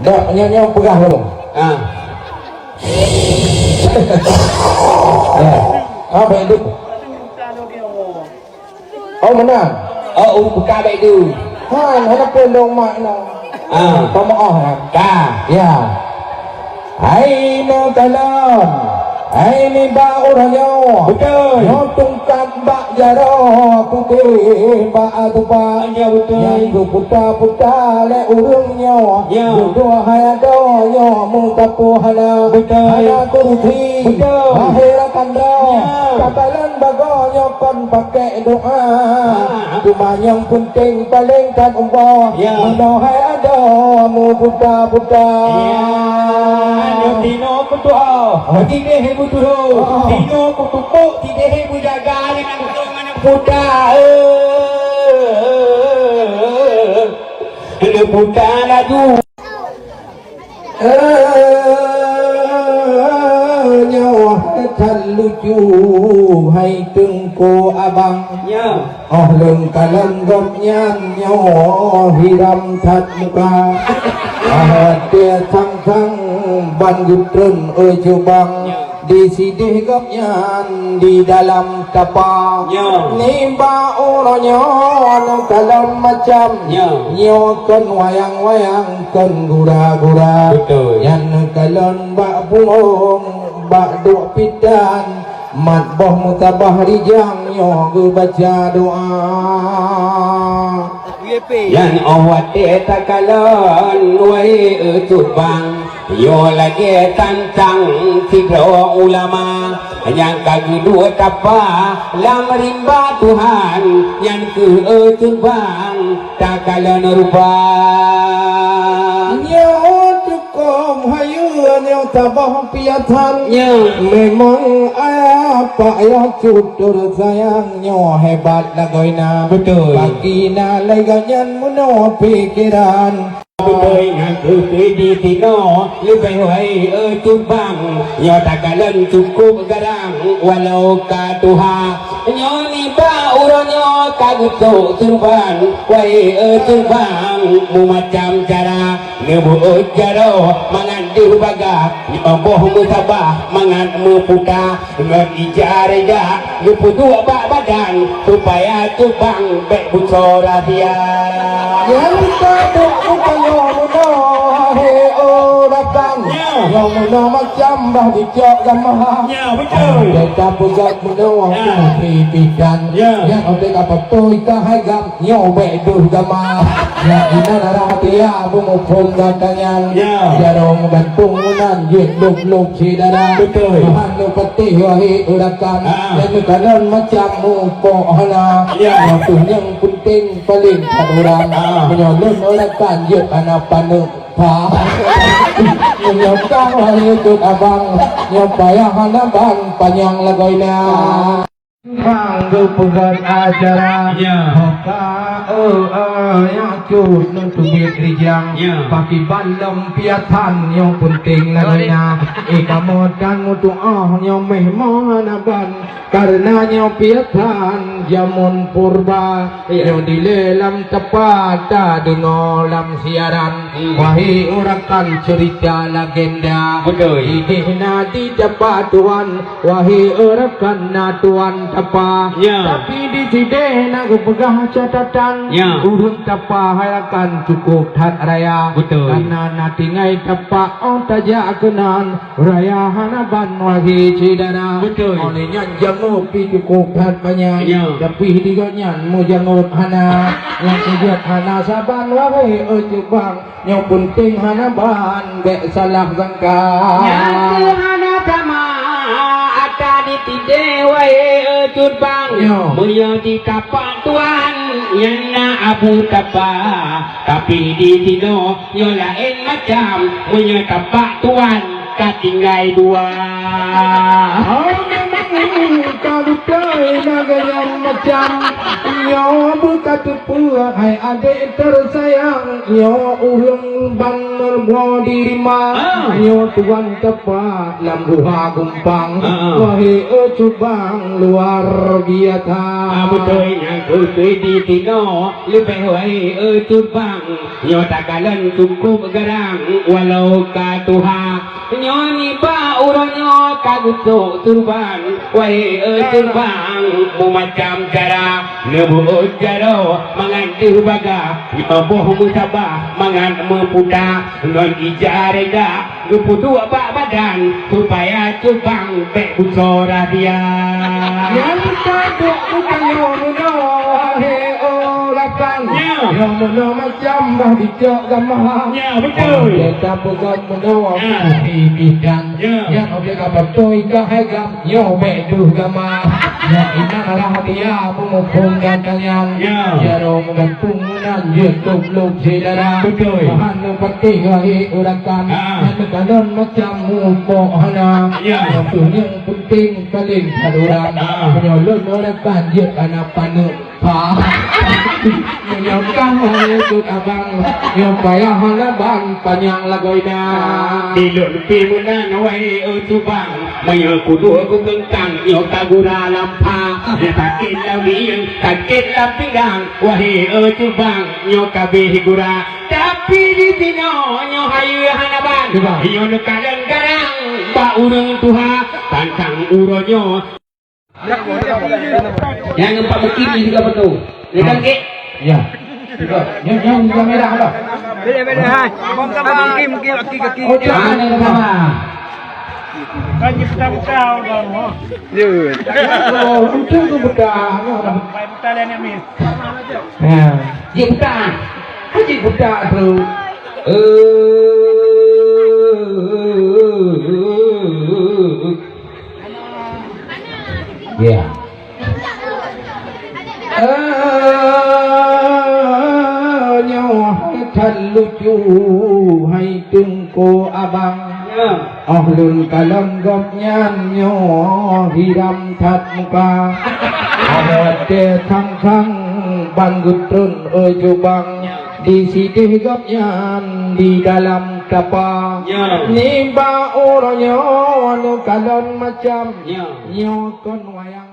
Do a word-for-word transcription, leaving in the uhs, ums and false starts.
Dak, nyoe, nyoe peugah dulu. Ah. Ya. Ah, baik tu. Oh, meunan. Oh, buka baik tu. Ha, hana pun dong mak na. Ah. Pamaoh na. Ka. Ya. Hai neukalon, hai nibak uroe nyoe. Beutôi. Nyoe tungkat bak jaroe putéh bak tuba. Ya, beutôi. Nyang geuputa-puta lé ureueng nyoe. Ya. Dudoe hai adoe nyoe meusapeue hana. Beutôi. Hana kurusi. Beutôi. Akhé rakan droe. Ya. Takalon bagoe nyoe kon pakai doa. Ah. Cuma nyang peunteng paleng that uba. Ya. Meunoe hai adoe meuputa-puta. Ya. Tinoe peutuha. Oh. Tideh peutuha. Oh. Tinoe peutumpok, tideh peujaga dengan puta. Eh. Puta laju. Eh, nyoe that lucu hai Teungku Abang. Ya. Oh, lôn kalon gobnyan nyoe hiram that muka. Ah, dia sang-sang ban geutreun, oi, cubang. Ya. Di sideh gobnyan di dalam tapa. Ya. Nibak uroe nyoe neukalon macam. Ya. Nyoe kon wayang-wayang, kon gura-gura. Beutôi. Nyan neukalon bak pungong, bak duek pitan, mat boh meutabah rijang nyoe geubaca doa. Nyan óh watée takalon, wahé cubang. Nyoe lagée tantang sidroe ulama nyang ka geuduek tapa lam rimba Tuhan, nyan keuh cubang takalon rupa. Nyoe cukôp hayeue nyoe saboh piasan. Nyoe. Memang apa yah tutur sayang nyoe hebat lagoe na. Beutôi. Bagi na lagée nyan meunoe pikeran. Beutôi ngon keupeue di tinoe leubeh wai, eh, cubang. Nyoe takalon cukôp garang walau ka tuha. Nyoe nibak uroe nyoe ka geusok surban, wai, eh, cubang, meumacam cara neubuet jaroe mangat deuh baga, nyoe boh meusabah mangat meuputa. Ngon ija reda geupeuduek bak badan, supaya cubang bék busoe rahsia. Nyang teuduek meutanyoe meunoe, he, oh, rakan. Ya. Nyoe meunoe macam bah dicok gama. Ya, beutôi. Beta peugah meunoe, ya, putri bidan. Ya. Nyang oté ka beutôi ka hai gam. Nyoe bék deuh gama. Ya, inan arah maté ya, beumuphom gata nyan. Ya. Jaroe meugantung meunan, jeuet lôb-lôb syedara. Beutôi. Tuhan neupatéh wahé urakan. Ah. Dan neukalon macam mupok hana. Ya. Waktu nyang peunteng paleng that uran. Ah. Meunyoe lôn urakan, jeuet hana paneuk pha. Meunyoe kang wahé cut abang, nyoe payah hana ban panyang lagoina. Bang geupeugöt acara. Ya. Hoka, eh, eh, nyang cut neuteubiet rijang. Ya. Pakiban lom piatan nyang peunteng lagoina. Eh, kamoe tan meutuah nyoe meuh hana ban. Kareuna nyoe piatan jameun purba. Ya. Nyoe dilée lam teumpat tadeungoe lam siaran. Hmm. Wahé urakan ceurita legenda. Beutôi. Ideh na di teumpat tuan. Wahé urakan na tuan tapa. Ya. Tapi di sideh na geupeugah catatan. Ya. Ureueng tapa hai rakan cukup that raya. Beutôi. Karena na tinggai tapa oh tajak keunan. Raya hana ban wahé syedara. Beutôi. Oleh nyan jangôt pi cukup that banyak. Ya. Tapi di gobnyan meujangôt hana. Nyang keujeuet hana saban wahé cut bang. Nyang peunteng hana ban bék salah sangka. Nyang keu hana sama ata ditideh wahé cut bang. Nyo. Meunyoe di tapa tuan, nyan na abu tapa. Tapi di sinoe nyoe laén macam. Meunyoe tapa tuan ka tinggai dua. Oh, memang Ka beutôi lagèe nyan macam nyoe, beuka teupeue hai adék teusayang, nyoe ureueng ban meureumoe di rimba, Ah. nyoe tuan teumpat lam guha gumpang. Ah. Wahé e cubang luar biasa. Ah, beutôi nyan, beutôi di tinoe leubeh wahé e cubang. Nyoe takalon cukup garang walau ka tuha. Nyoe nibak uroe nyoe ka geutrok surban, wahé e surban, meumacam cara. Neubeuôt jaroe mangat deuh baga, nyoe boh meusabah mangat meuputa. Ngon ija rega geupeuduek bak badan, supaya cubang bèk busoe rahsia. Nyang ka duek bukan nyoe meunoe, wahé e rakan. Ya. Nyoe meunoe macam bah dicok gama. Ya, beutôi. Kita peugah meunoe, Ya. di bidan. Ya. Nyang objek apa toi ka hai gam, nyoe bèk deuh gama. Nyang inan rahsia peumuphom gata nyan. Ya. Jaroe meugantung meunan jeuet lôb-lôb syedara. Beutôi. Bahan nyang penting wahé e rakan. Ah. Nyang teukalon macam mupok hana. Ya. Nyang tu nyang penting paling that urang. Ah. Meunyoe lôn e rakan jeuet aneuk paneuk. Ha. Meunyoe kah wahé e abang, nyoe payah hana ban panyang lagoina. Di lôn pih meunan wahé e cubang, meunyoe kuduek kuteuntang nyoe ka gura lam pha. Nyoe sakét lam mieng, sakét lam pinggang, wahé e cubang, nyoe ka abéh gura. Tapi di sinoe nyoe hayeue hana ban. Cuba. Nyoe neukalon garang bak ureueng tuha, tantang uroe nyoe. Nyang empat bukit ni tiga betul. Ni kan, Kek? Ya. Tiga. Nyang, nyang tiga merah lah. Boleh, boleh, hai. Mungkin, mungkin, kaki, kaki. Oh, jangan ada sama. Kan dia pecah-pecah, Bang. Ya. Oh, lucu tu pecah. Baik, pecah lain ni. Ya. Dia pecah. Dia pecah tu. Eh. Ya. Eh, nyoe that lucu hai Teungku Abang. Ya. Oh lôn kalon gobnyan nyoe hiram that muka. Watèe thang-thang ban geutreun e jubang. Di sideh gobnyan di dalam tapa. Ya. Nibak uroe nyoe neukalon macam. Ya. Nyoe kon wayang.